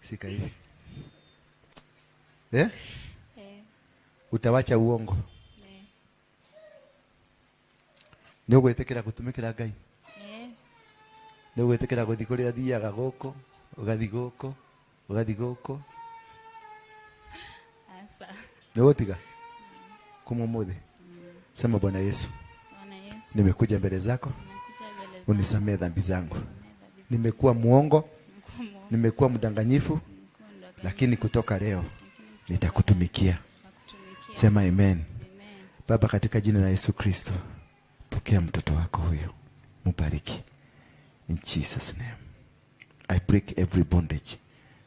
Shika hivi. Eh? Eh. Utawacha uongo. Eh. Nĩ ũgwĩtĩkĩra gũtumĩkĩra Ngai? Eh. Nĩ ũgwĩtĩkĩra gũthiĩ kũrĩa thiaga gũkũ, ũgathiĩ gũkũ, ũgathiĩ gũkũ? Asa. Nĩ ũgũtiga? Kuma ũmũthĩ. Sema Bwana Yesu, Bwana Yesu. nimekuja mbele zako, Nimekuja mbele zako. unisamehe dhambi zangu. Unisamehe dhambi zangu. Nimekuwa muongo, Nimekuwa muongo. nimekuwa mdanganyifu, Nimekuwa mdanganyifu. lakini kutoka leo Lakini nitakutumikia. nitakutumikia. Sema amen. Amen. Baba, katika jina la Yesu Kristo, pokea mtoto wako huyo, mubariki. In Jesus name. I break every bondage,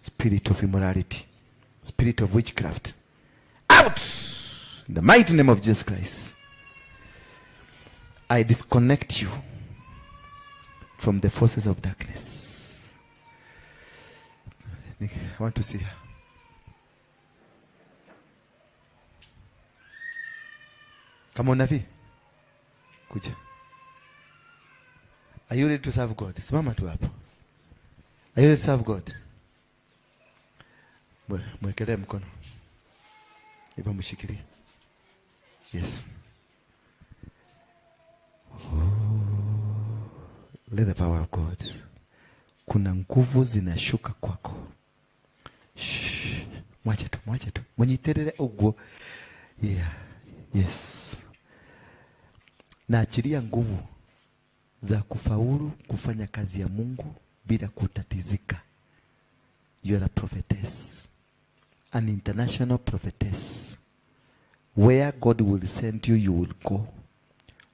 spirit of immorality, spirit of witchcraft. Out! In the mighty name of Jesus Christ. I disconnect you from the forces of darkness. I want to see her. Kama unavi? Kuja. Are you ready to serve God? Simama tu hapo. Are you ready to serve God? Mwekelee mkono. Hivyo mshikilie. Yes. Oh, let the power of God. Kuna nguvu zinashuka kwako. Shh. Mwache tu, mwache tu. Mwenyiterere uguo. Yeah. Yes. Naachilia nguvu za kufaulu kufanya kazi ya Mungu bila kutatizika. You are a prophetess. An international prophetess. Where God will send you, you will go.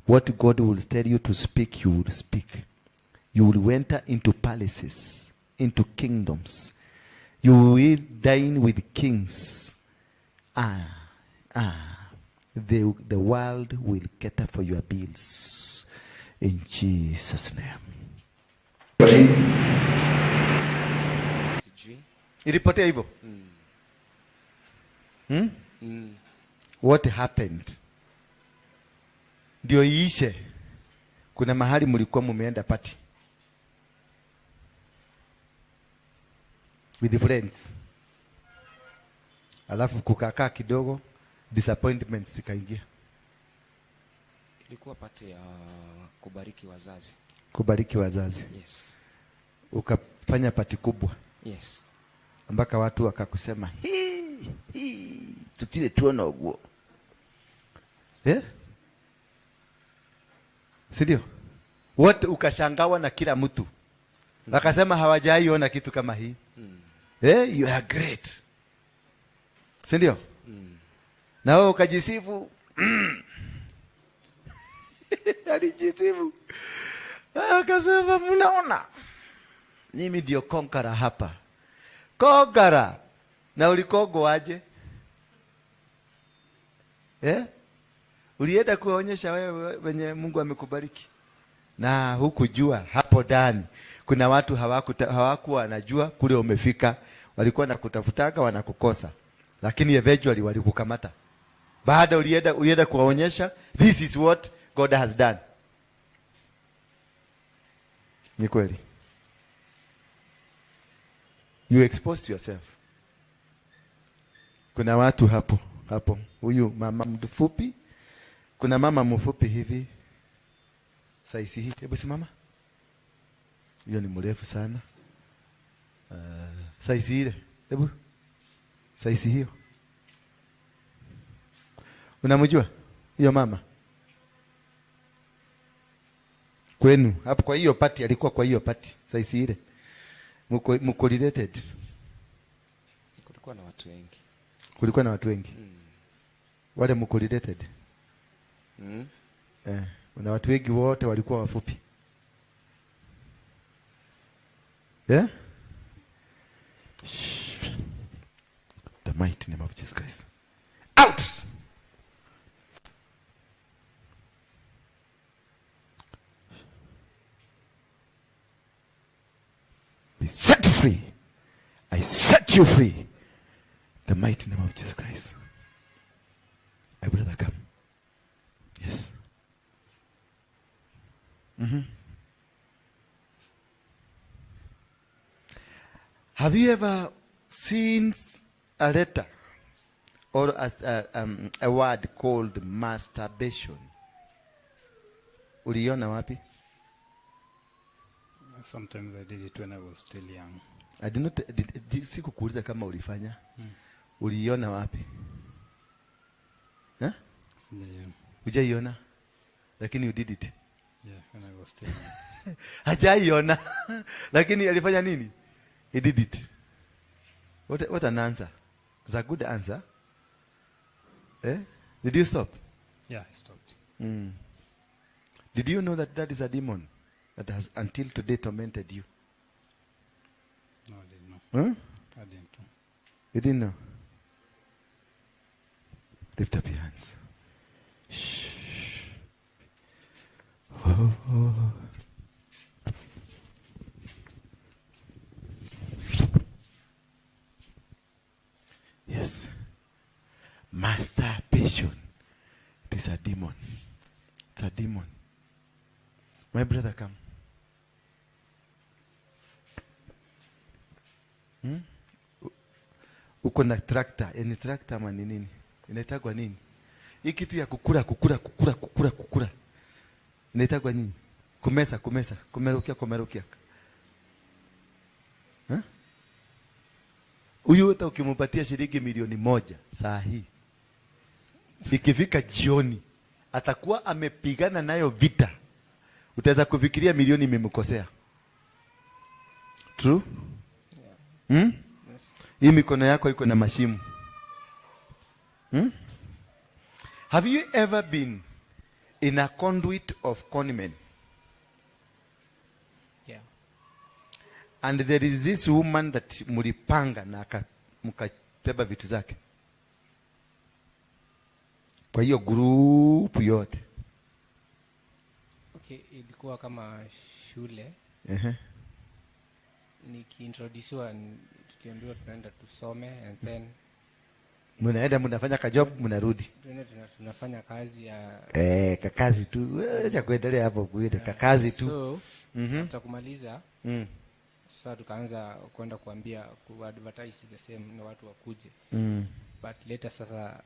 What God will tell you to speak, you will speak. You will enter into palaces, into kingdoms. You will dine with kings. The world will cater for your bills. In Jesus' name. Sijui. Ilipotea hivyo? What happened? Ndio iishe. Kuna mahali mlikuwa mumeenda party with friends. Alafu kukakaa kidogo, disappointments zikaingia. Ilikuwa party ya kubariki wazazi. Kubariki wazazi. Yes. Ukafanya party kubwa. Yes. Mpaka watu wakakusema, hii, hii, tutile tuone uguo. Si ndio? Wote ukashangawa na kila mtu. Wakasema hawajaiona kitu kama hii. You are great. Si ndio? Na wewe ukajisifu. Alijisifu. Akasema mnaona? Mimi ndio conqueror hapa. Conqueror. Na ulikogo aje? Ulienda kuonyesha wewe wenye Mungu amekubariki. Na hukujua hapo ndani kuna watu hawakuwa wanajua kule umefika, walikuwa nakutafutaga wanakukosa. Lakini eventually walikukamata. Baada ulienda kuwaonyesha this is what God has done. Ni kweli. You exposed yourself. Kuna watu hapo, hapo. Huyu mama mfupi. Kuna mama mfupi hivi. Saisi hii. Hebu simama. Hiyo ni mrefu sana. Saisi ile. Hebu. Saisi hiyo. Unamjua hiyo mama? Kwenu hapo kwa hiyo party, alikuwa kwa hiyo party saisi ile. Mko related. Kulikuwa na watu wengi. Kulikuwa na watu wengi. Wale mko related. Na watu wengi wote walikuwa wafupi. Yeah? Shh. The mighty name of Jesus Christ. Out! Be set free. I set you free. The mighty name of Jesus Christ. My brother, come. Yes. Have you ever seen a letter or a word called masturbation? Uliona wapi? Sometimes I did it when I was still young. I did not, sikukuuliza kama ulifanya. Uliona wapi? Eh? Sijaiona. Hujaiona? Lakini you did it. Yeah, when I was still young. Hajaiona. Lakini alifanya nini? He did it. What an answer. It's a good answer. Eh? Did you stop? Yeah, I stopped. Did you know that that is a demon that has until today tormented you? No, I didn't know. Huh? I didn't know. You didn't know? Lift up your hands. Shh. Oh, oh. Yes. Masturbation. It is a demon. It's a demon. My brother, come. Uko na tractor. Ni tractor ama ni nini? Inaitagwa nini? Hii kitu ya kukula, kukula, kukula, kukula, kukula. Inaitagwa nini? Kumesa, kumesa, kumerukia, kumerukia. Huh? Huyu hata ukimpatia shilingi 1,000,000 saa hii, ikifika jioni atakuwa amepigana nayo vita. Utaweza kufikiria milioni imemkosea. True? Yeah. Yes. Hii mikono yako iko na mashimo. Have you ever been in a conduit of conmen? Yeah. And there is this woman that mulipanga na mkabeba vitu zake. Kwa hiyo group yote. Okay, ilikuwa kama shule. Nikiintroducewa, tukiambiwa tunaenda tusome and then mnaenda mnafanya ka job mnarudi. Tunaenda tunafanya kazi ya Kakazi tu. Acha kuendelea hapo kuende kakazi tu. So, after kumaliza, sasa tukaanza kwenda kuambia ku advertise the same na watu wakuje. But later sasa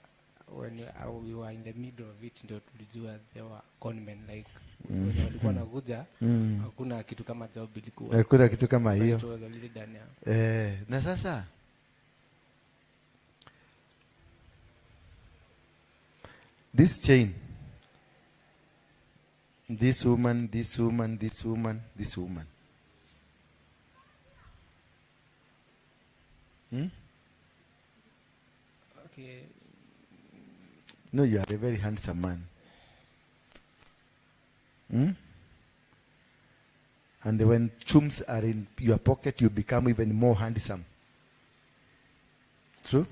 when we were in the middle of it ndio tulijua there were conmen like wenye walikuwa wanakuja, hakuna kitu kama job ilikuwa. Hakuna kitu kama But hiyo. it was already done, yeah. Na sasa this chain, this woman, this woman, this woman, this woman. Okay. No, you are a very handsome man. And when chums are in your pocket, you become even more handsome. True?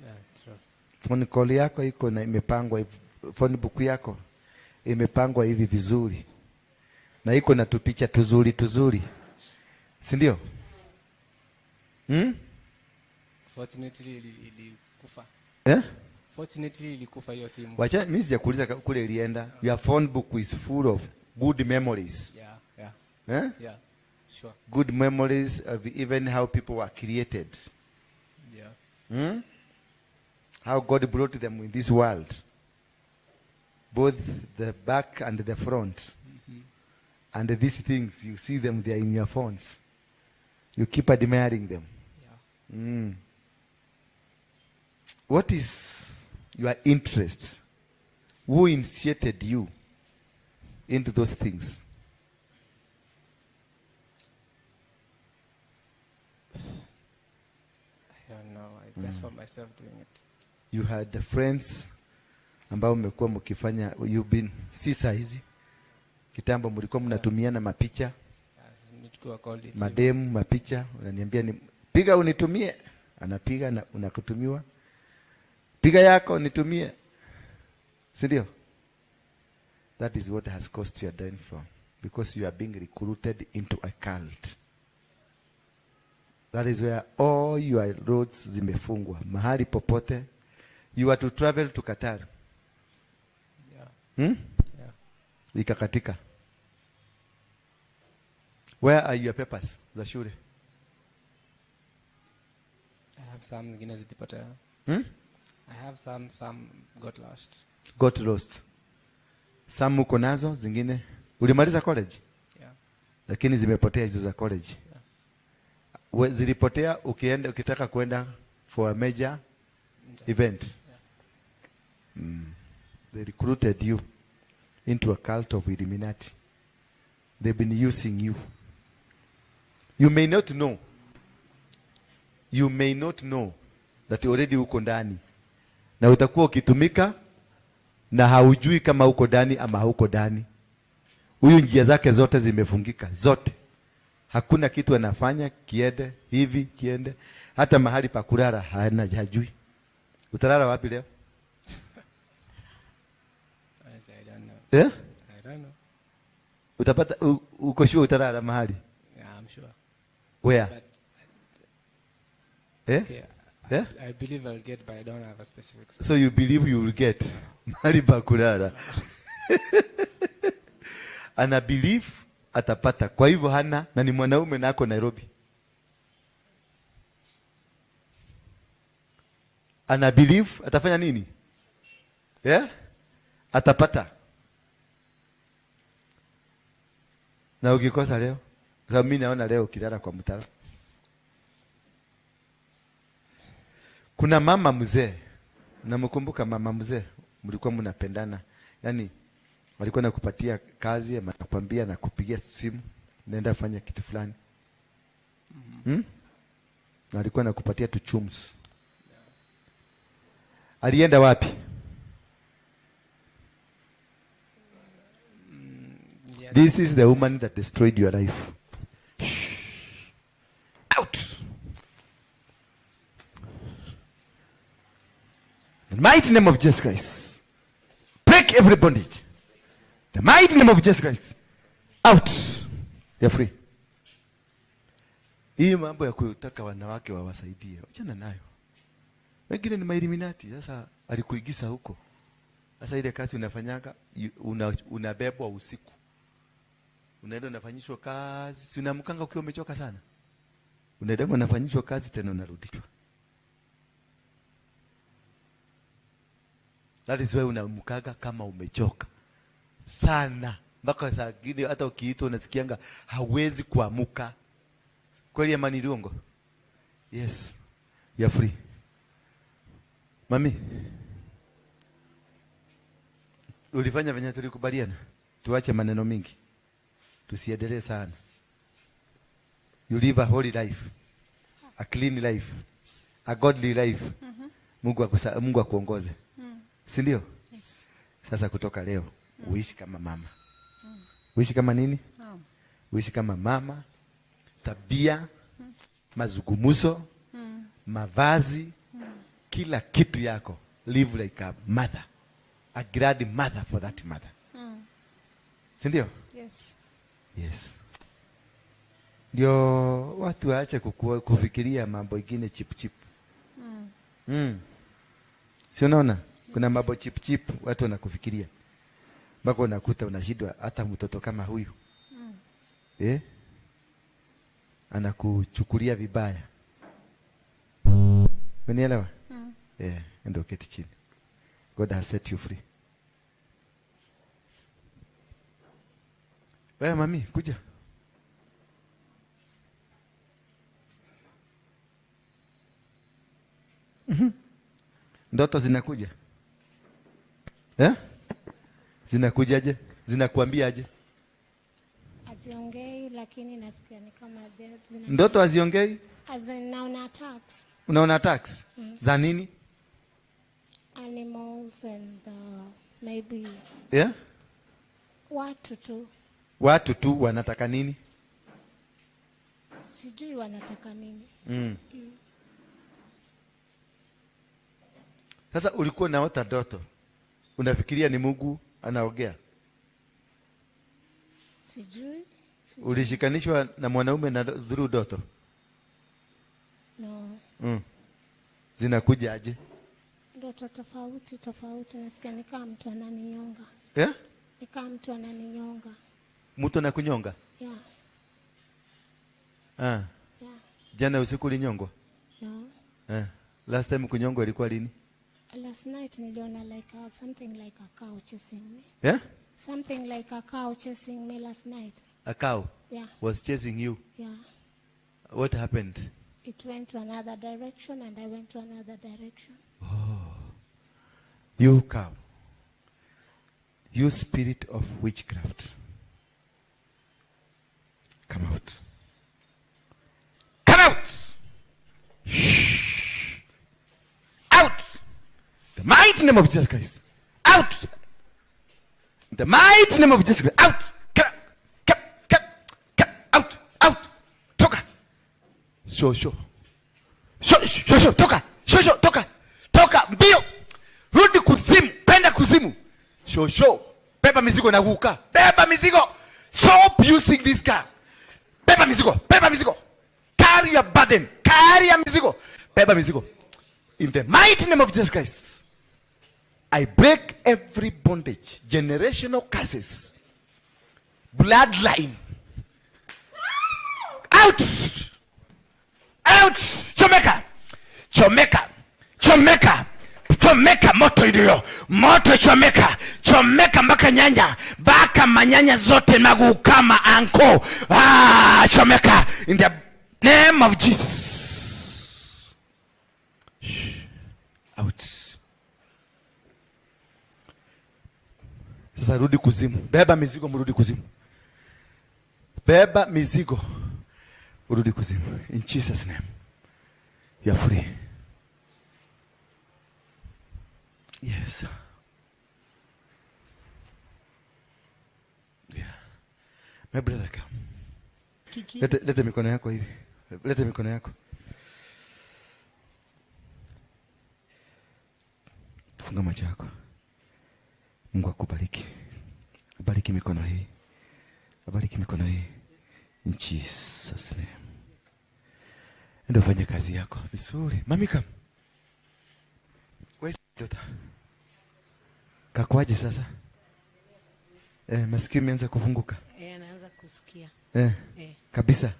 Yeah, true. Phone call yako iko na imepangwa hivi, phone book yako imepangwa hivi vizuri. Na iko na tupicha tuzuri tuzuri. Si ndio? Fortunately ilikufa. Eh? Fortunately ilikufa hiyo simu. Wacha mimi sijakuuliza kule ilienda. Your phone book is full of good memories. Yeah, yeah. Eh? Yeah, sure. Good memories of even how people were created. Yeah. How God brought them in this world. Both the back and the front. And these things, you see them, they are in your phones. You keep admiring them. Yeah. What is your interest? Who initiated you into those things? I don't know. I just found myself doing it. You had friends ambao mmekuwa mkifanya, you've been, si saa hizi. Kitambo mlikuwa mnatumiana mapicha. Nilikuwa called it. Mademu mapicha, unaniambia ni piga unitumie, anapiga na unakutumiwa. Piga yako nitumie. Si ndio? That is what has caused your downfall, because you are being recruited into a cult. That is where all your roads zimefungwa. Mahali popote you are to travel to Qatar. Yeah. Yeah. Ikakatika. Where are your papers za shule? have some zingine zilipotea. Hmm? I have some got lost. Got lost. Some uko nazo, zingine ulimaliza college? Yeah. Lakini zimepotea hizo za college. Yeah. Zilipotea ukienda, ukitaka kwenda for a major event. Yeah. They recruited you into a cult of Illuminati. They've been using you. You may not know. You may not know that already uko ndani. Na utakuwa ukitumika na haujui kama uko ndani ama hauko ndani. Huyu njia zake zote zimefungika, zote. Hakuna kitu anafanya kiende hivi kiende. Hata mahali pa kulala hana, hajui. Utalala wapi leo? I don't know. Eh? I don't know. Utapata, uko sure utalala mahali? Yeah, I'm sure. Where? But, eh? Okay, Eh? I believe I'll get, but I don't have a specific. So you believe you will get mahali pa kulala. Ana believe atapata. Kwa hivyo hana, na ni mwanaume na ako Nairobi. Ana believe atafanya nini? Yeah? Atapata. Na ukikosa leo, sababu mimi naona leo ukilala kwa mtaro. Kuna mama mzee, namkumbuka mama mzee, mlikuwa mnapendana. Yaani walikuwa nakupatia kazi, anakuambia na kupigia simu, nenda fanya kitu fulani. Na alikuwa anakupatia tu chums. Alienda wapi? Yeah. This is the woman that destroyed your life. Out. The mighty name of Jesus Christ. Break every bondage. The mighty name of Jesus Christ. Out. You're free. Hii mambo ya kutaka wanawake wawasaidie, achana nayo. Wengine ni mailluminati. Sasa alikuigiza huko. Sasa ile kazi unafanyaga, unabebwa usiku. Unaenda unafanyishwa kazi. Si unaamkanga ukiwa umechoka sana? Unaenda unafanyishwa kazi tena unarudishwa. That is why unaamkaga kama umechoka sana. Mpaka saa nyingine hata ukiitwa unasikianga hawezi kuamuka. Kweli ama ni uongo? Yes. You are free. Mami, ulifanya venye tulikubaliana? Tuache maneno mingi. Tusiendelee sana. You live a holy life. A clean life. A godly life. Mungu akuongoze. Si ndio? Yes. Sasa kutoka leo, uishi kama mama. Uishi kama nini? Uishi kama mama. Tabia, mazungumzo, mavazi, kila kitu yako. Live like a mother. A grandmother for that mother. Si ndio? Yes. Yes. Ndio watu waache kufikiria mambo ingine chip chip. Si unaona? Kuna mambo chip chip watu wanakufikiria. Mpaka unakuta unashindwa hata mtoto kama huyu. Anakuchukulia vibaya. Unielewa? Yeah, ndio keti chini. God has set you free. Wewe mami, kuja. Ndoto zinakuja. Eh? Zinakujaje? Zinakuambiaje? Haziongei, lakini nasikia ni kama zina Ndoto haziongei? As in, naona attacks. Unaona attacks? Za nini? Animals and maybe Yeah? Watu tu. Watu tu wanataka nini? Sijui wanataka nini. Sasa ulikuwa unaota ndoto. Unafikiria ni Mungu anaongea? Sijui. Sijui. Ulishikanishwa na mwanaume na through ndoto? No. Zinakuja aje? Ndoto tofauti tofauti, nasikia ni kama mtu ananinyonga. Yeah? Ni kama mtu ananinyonga. Mtu anakunyonga? Yeah. Yeah. Jana usiku ulinyongwa? No. Eh. Last time kunyongwa ilikuwa lini? Last night niliona like something like a cow chasing me. Yeah? Something like a cow chasing me last night. A cow Yeah. was chasing you. Yeah. What happened? It went to another direction and I went to another direction. Oh. You cow. You spirit of witchcraft. Come out. Come out! Shh. Out! The mighty name of Jesus Christ. Out! The mighty name of Jesus Christ. Out! Come, come, come, come, out, out. Toka. Sho, sho. Sho, sho, sho, toka. Sho, sho, toka. Toka, mbio. Rudi kuzimu. Penda kuzimu. Sho, sho. Beba mizigo na huka. Beba mizigo. Stop using this car. Beba mizigo. Beba mizigo. Carry your burden. Carry your mizigo. Beba mizigo. In the mighty name of Jesus Christ, I break every bondage, generational curses, bloodline. Out! Out! Chomeka! Chomeka! Chomeka! Chomeka moto iliyo. Moto chomeka. Chomeka mpaka nyanya. Baka manyanya zote magu kama anko. Ah, chomeka in the name of Jesus. Shh. Out. Sasa rudi kuzimu. Beba mizigo mrudi kuzimu. Beba mizigo. Urudi kuzimu. In Jesus name. You are free. Yes. Yeah. My brother, come. Kiki. Lete, lete mikono yako hivi. Lete mikono yako. Funga macho yako. Mungu akubariki. Abariki mikono hii. Abariki mikono hii. In Jesus name. Ndio fanya kazi yako vizuri. Mami, come. Where's daughter? Kakwaje sasa? Masikio imeanza kufunguka. Anaanza kusikia. Kabisa.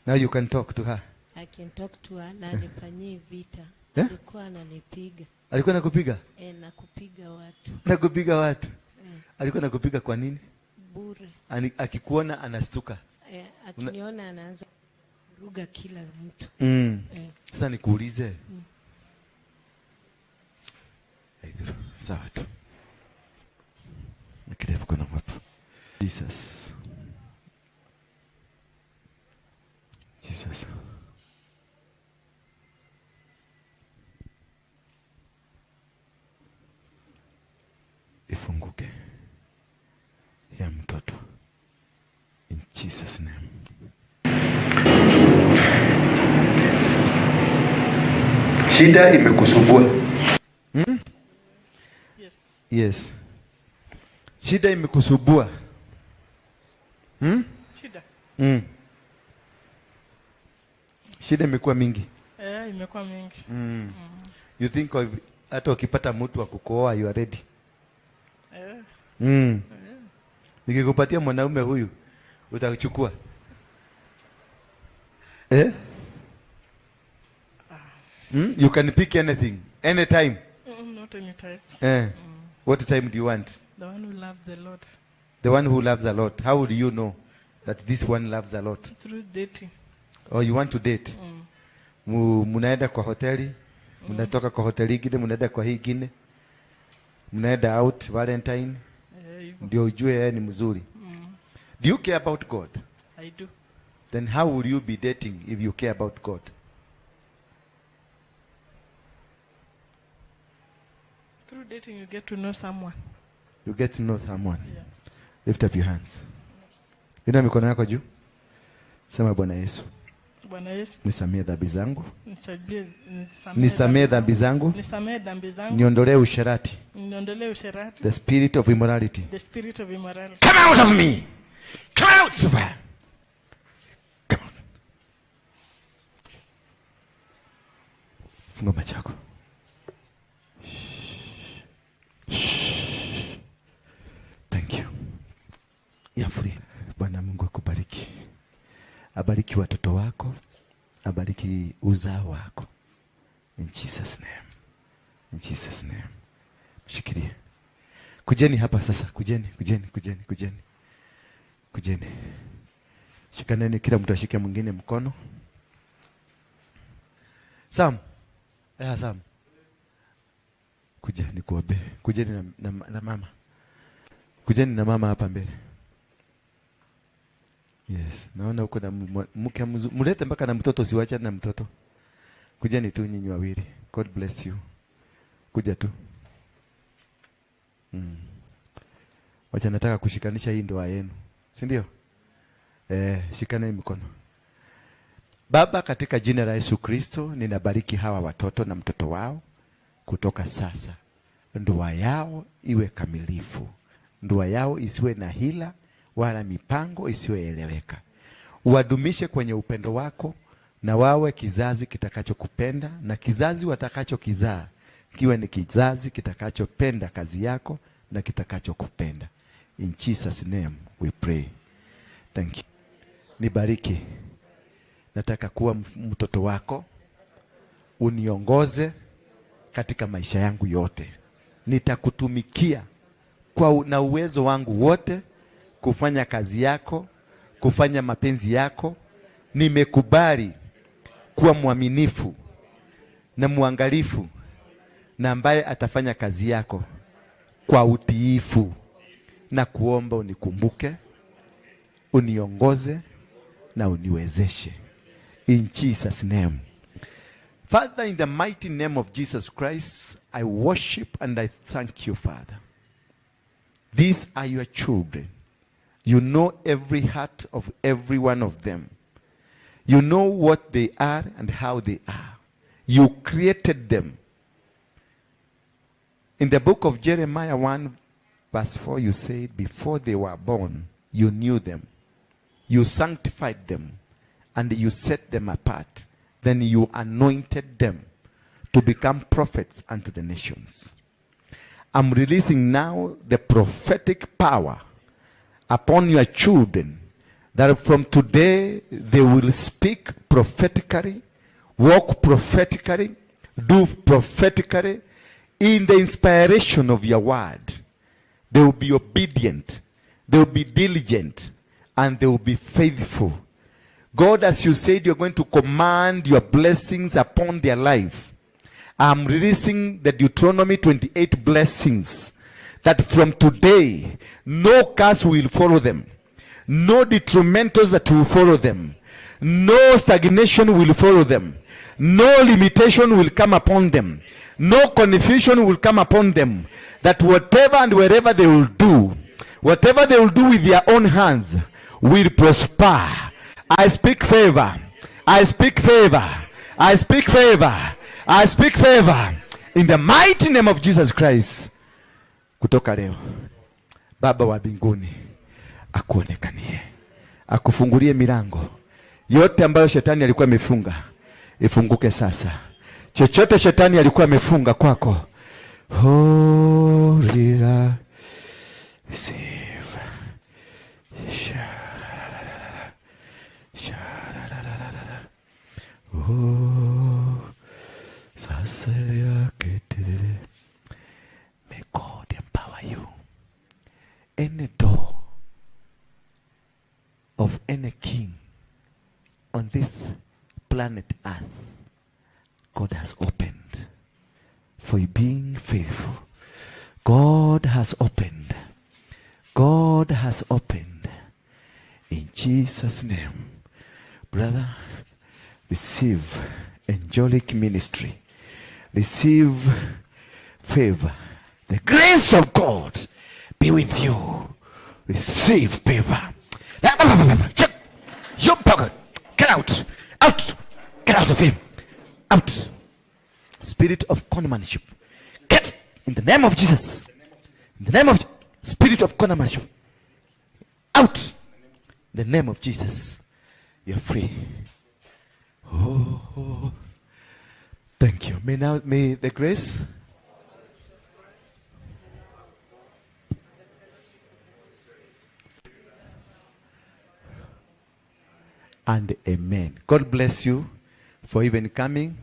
Now you can talk to her. I can talk to her na anifanyie vita. Alikuwa ananipiga. Alikuwa anakupiga? Na kupiga watu. Na kupiga watu. Alikuwa anakupiga kwa nini? Bure. Akikuona anastuka. Akiniona anaanza kuruga kila mtu. Sasa nikuulize. Sawa tu. Nikirefu kuna watu. Jesus. Jesus. Ifunguke ya mtoto. In Jesus name. Shida imekusumbua. Yes. Yes. Shida imekusumbua. Shida. Shida imekuwa mingi. Imekuwa mingi. You think of, hata ukipata mtu wa kukuoa you are ready? Nikikupatia mwanaume huyu utachukua? You can pick anything, anytime. Not any time. What time do you want? The one who loves the Lord. The one who loves a lot. How do you know that this one loves a lot? Through dating. Oh, you want to date? Munaenda kwa hoteli, mnatoka kwa hoteli ingine, munaenda kwa hii ingine. Mnaenda out Valentine. Hivyo. Ndio ujue yeye ni mzuri. Do you care about God? I do. Then how will you be dating if you care about God? Through dating you get to know someone. You get to know someone. Yes. Lift up your hands. Inua mikono yako juu. Sema Bwana Yesu. Bwana Yesu. Nisamee dhambi zangu. Nisamee dhambi zangu. Nisamee dhambi zangu. Niondolee usherati. Niondolee usherati. The spirit of immorality. The spirit of immorality. Come out of me. Come out, Lucifer. Come out. Funga macho yako. Thank you. You are free. Bwana Mungu akubariki. Abariki watoto wako, abariki uzao wako. In Jesus name. In Jesus name. Mshikilie. Kujeni hapa sasa. Kujeni, kujeni, kujeni, kujeni. Kujeni. Shikaneni, kila mtu ashike mwingine mkono. Sam. Sam. Kuja nikuombe. Kujeni na mama. Kujeni na mama hapa mbele. Yes, naona uko na mke mzuri. Mlete mpaka na mtoto, usiwache na mtoto. Kujeni tu nyinyi wawili. God bless you. Kuja tu. Wacha nataka kushikanisha hii ndoa yenu. Si ndio? Shikaneni mikono. Baba, katika jina la Yesu Kristo, ninabariki hawa watoto na mtoto wao kutoka sasa. Ndoa yao iwe kamilifu. Ndoa yao isiwe na hila wala mipango isiyoeleweka. Uwadumishe kwenye upendo wako na wawe kizazi kitakachokupenda, na kizazi watakachokizaa kiwe ni kizazi kitakachopenda kazi yako na kitakachokupenda. In Jesus name we pray. Thank you. Nibariki. Nataka kuwa mtoto wako. Uniongoze katika maisha yangu yote. Nitakutumikia kwa na uwezo wangu wote, kufanya kazi yako, kufanya mapenzi yako. Nimekubali kuwa mwaminifu na mwangalifu na ambaye atafanya kazi yako kwa utiifu, na kuomba unikumbuke, uniongoze na uniwezeshe. In Jesus name. Father, in the mighty name of Jesus Christ, I worship and I thank you, Father. These are your children. You know every heart of every one of them. You know what they are and how they are. You created them. In the book of Jeremiah 1, verse 4, you said, before they were born, you knew them. You sanctified them and you set them apart. Then you anointed them to become prophets unto the nations. I'm releasing now the prophetic power upon your children, that from today they will speak prophetically, walk prophetically, do prophetically, in the inspiration of your word. They will be obedient, they will be diligent, and they will be faithful. God, as you said, you're going to command your blessings upon their life. I'm releasing the Deuteronomy 28 blessings, that from today, no curse will follow them. No detrimentals that will follow them. No stagnation will follow them. No limitation will come upon them. No confusion will come upon them. That whatever and wherever they will do, whatever they will do with their own hands, will prosper. I speak favor. I speak favor. I speak favor. I speak favor. In the mighty name of Jesus Christ. Kutoka leo, Baba wa mbinguni akuonekanie, akufungulie milango yote ambayo shetani alikuwa amefunga, ifunguke sasa. Chochote shetani alikuwa amefunga kwako, Horira, receive. Sharararara. Sharararara. Oh, sasa keterere. May God empower you. Any door of any king on this planet Earth, God has opened for you being faithful. God has opened. God has opened. In Jesus' name. Brother, receive angelic ministry. Receive favor. The grace of God be with you. Receive favor. Get out. Out. Get out of him. Out. Spirit of conmanship. Get in the name of Jesus. In the name of spirit of conmanship. Out. In the name of Jesus. You're free. Oh, oh. Thank you. May now, may the grace. And amen. God bless you for even coming.